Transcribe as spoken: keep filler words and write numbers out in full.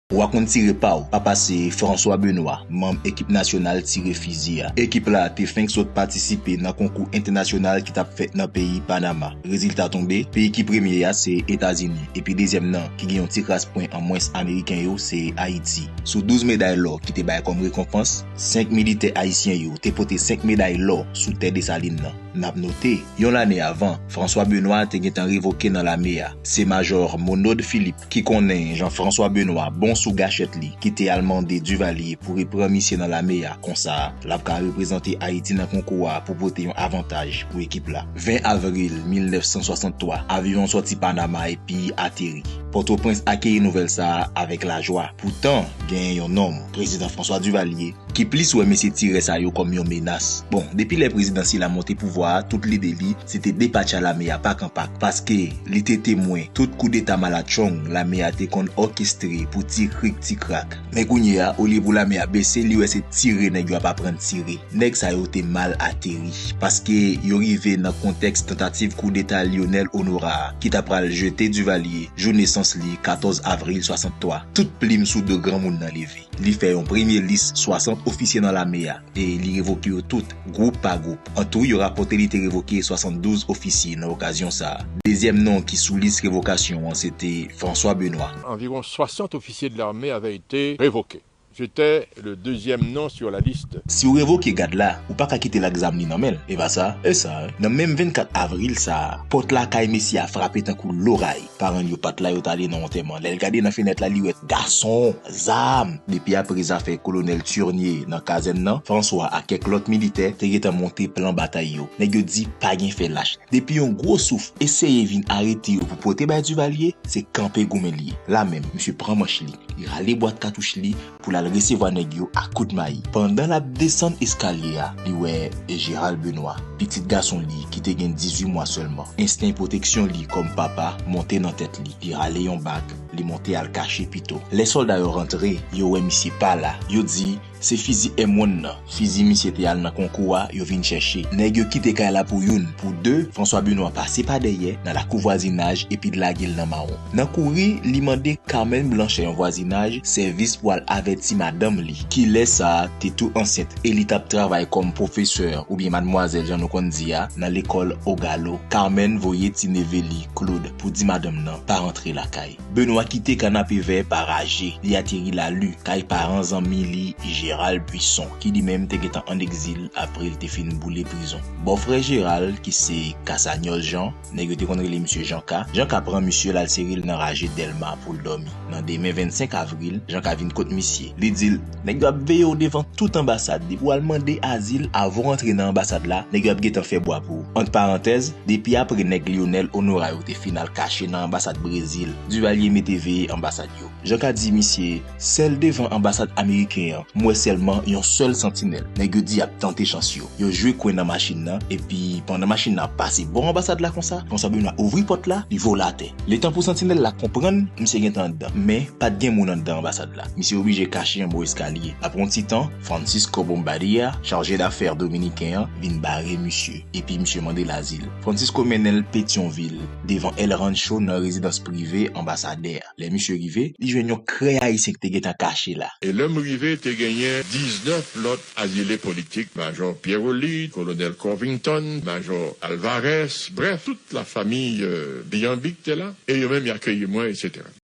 Ou a konn tire pa w, pa pase François Benoît, manm ekip nasyonal tire fizi a. Ekip la te fenk sot patisipe nan konkou entènasyonal ki t ap fèt nan peyi Panama. Rezilta tonbe, peyi ki premye a se Etazini, epi dezyèm nan ki gen yon ti kras pwen an mwens Ameriken yo se Ayiti. Sou douz meday lò ki te bay kòm rekonpans, senk militè ayisyen yo te pote senk meday lò sou tè Desalin nan. N ap note, yon lane avan, François Benoît te gentan revoke nan lame a. Se Majò Monod Philippe, ki konnen Jean-François Benoît bon sou gachèt li, ki te al mande Duvalier pou reprann misye nan lame a, konsa, l ap ka reprezante Ayiti nan konkou a pou pote yon avantaj pou ekip la. Ven avril mil nèf san swasanntwa, avyon an sòti Panama epi ateri. Pòtoprens akeyi nouvèl sa a avèk lajwa. Poutan, genyen yon nonm, Prezidan François Duvalier, ki plis wè mesye tirè sa yo kòm yon menas. Bon, depi lè prezidan sila monte pouvwa a, tout lide li, se te depatcha lame a pak an pak, paske li te temwen tout koudeta malatchong lame a te konn òkestre pou ti krik ti krak. Men kounye a, olye pou lame a bese, li wè se tire nèg yo ap aprann tire. Nèg sa yo te mal ateri, paske yo rive nan kontèks tantativ koudeta Lionel Honorat a, ki ta pral jete Duvalier jou nesans li, katòz avril swasanntwa. Tout plim sou do granmoun nan leve. Li fè yon premye lis swasant ofisye nan lame a, e li revoke yo tout, gwoup pa gwoup. An tou, yo rapòte li te revoke swasanndouz ofisye nan okazyon sa a. Dezyèm non ki sou lis revokasyon an, se te François Benoît. Environ soixante officiers de l'armée avaient été révoqués. J'étais le deuxième nom sur la liste. Si w revoke gad la, ou pa ka kite l ak zam li nan men l. E pa sa, e sa, nan menm vennkat avril sa a, pòt lakay mesye a frape tankou loray. Paran l yo pa t la, yo t ale nan antèman. Lè l gade nan fenèt la, li wè gason, zam. Depi apre zafè kolonèl Turnier nan kazèn nan, François ak kèk lòt militè te gentan monte plan batay yo. Nèg yo di pa gen fè lach. Depi yon gwo souf eseye vin arete yo pou pote bay Duvalier, se kanpe goumen l ye. La menm, misye pran manch li, li rale bwat katouch li pou l al resevwa nèg yo ak kout mayi. Pandan l ap desann eskalye a, li wè Gérald Benoît, pitit gason li ki te gen dizuit mwa sèlman. Ensten pwoteksyon li kòm papa monte nan tèt li. Li rale yon bak, li monte al kache pito. Lè sòlda yo rantre, yo wè misye pa la. Yo di, se fizi M wan nan, fizi misye te al nan konkou a, yo vin chèche. Nèg yo kite kay la pou youn, pou de, François Benoît pase pa dèyè, nan lakou vwazinaj, epi lage l nan mawon. Nan kouri, li mande Carmen Blanchet yon vwazinaj sèvis pou al avèti madanm li, ki lè sa a te tou ansent e li t ap travay kòm pwofesè oubyen madmwazèl, jan nou konn di a, nan lekòl Ogalo. Carmen voye ti neve li, Claude, pou di madanm nan pa rantre lakay. Benoît kite Kanapevè pa raje, li ateri Lali, kay paran zanmi li Gérald Buisson, ki li menm te gentan ann egzil apre l te fin boule prizon. Bòfrè Gérald, ki se Cassagnos Jean, nèg yo te konn rele misye Janka, Janka pran misye l al sere l nan raje Dèlma pou l dòmi. Nan demen vennsenk avril, Janka vin kot misye. Li di l, nèg yo ap veye w devan tout anbasad, depi w al mande azil, avan w antre nan anbasad la, nèg yo ap gentan fè bwa pou ou. Ant parantèz, depi apre nèg Lionel Honorat yo te fin al kache nan anbasad Brezil, Duvalier mete veye anbasad yo. Janka di misye, sèl devan anbasad ameriken an, m wè sèlman yon sèl santinèl. Nèg yo di y ap tante chans yo. Yo jwe kwen nan machin nan, epi pandan machin nan ap pase bò anbasad la konsa, François Benoît ouvri pòt la, li vole atè. Letan pou santinèl la konprann, misye gentan anndan, men pa t gen moun anndan anbasad la. Misye oblije kache anba eskalye. Apre yon ti tan, Francisco Bombardia, chargé d'affaires dominiken an, vin bare misye, epi misye mande l azil. Francisco mennen l Petyonvil, devan El Rancho nan rezidans prive anbasadè a. Lè misye rive, li jwenn yon krèy ayisyen ki te gentan kache la. E lè m rive, te genyen diznèf lòt azile politik, Majò Pierre Roly, Kolonèl Covington, Majò Alvarez, brèf, tout lafanmi Bianbique te la, e yo menm y akeyi mwen, etsetera.